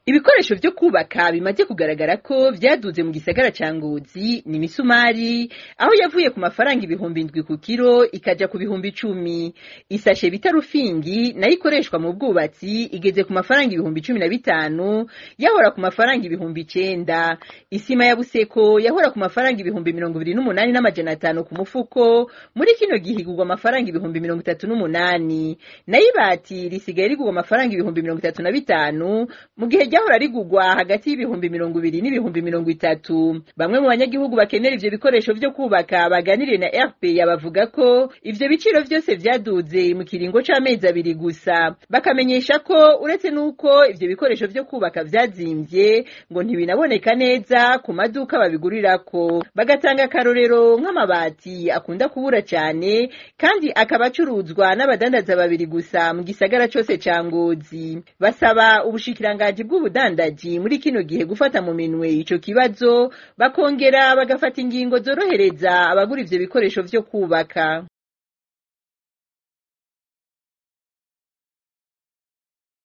Ibikoresho vyo kubaka bimaze kugaragara ko vyaduze mu gisagara ca Ngozi ni imisumari, aho yavuye ku mafaranga 7000 ku kiro ikaja ku 10,000. Isashe bita rufingi nayo ikoreshwa mu bwubatsi igeze ku mafaranga 15,000, yahora ku mafaranga 9,000. Isima ya Buseko yahora ku mafaranga 28,500 ku mufuko, muri kino gihe igurwa amafaranga 38,000. Nayo ibati risigaye rigurwa amafaranga 35,000, mu gihe ryahora rigurwa hagati y'ibihumbi 20 n'ibihumbi 30. Bamwe mu banyagihugu bakenera ivyo bikoresho vyo kubaka baganiriye na RPA bavuga ko ivyo biciro vyose vyaduze mu kiringo c'amezi 2 gusa. Bakamenyesha ko uretse n'uko ivyo bikoresho vyo kubaka vyazimvye, ngo ntibinaboneka neza ku maduka babigurirako. Bagatanga akarorero nk'amabati akunda kubura cane kandi akaba acuruzwa n'abadandaza babiri gusa mu gisagara cose ca Ngozi. Basaba ubushikiranganji bw'ubudandaji muri kino gihe gufata mu minwe ico kibazo, bakongera bagafata ingingo zorohereza abagura ivyo bikoresho vyo kubaka.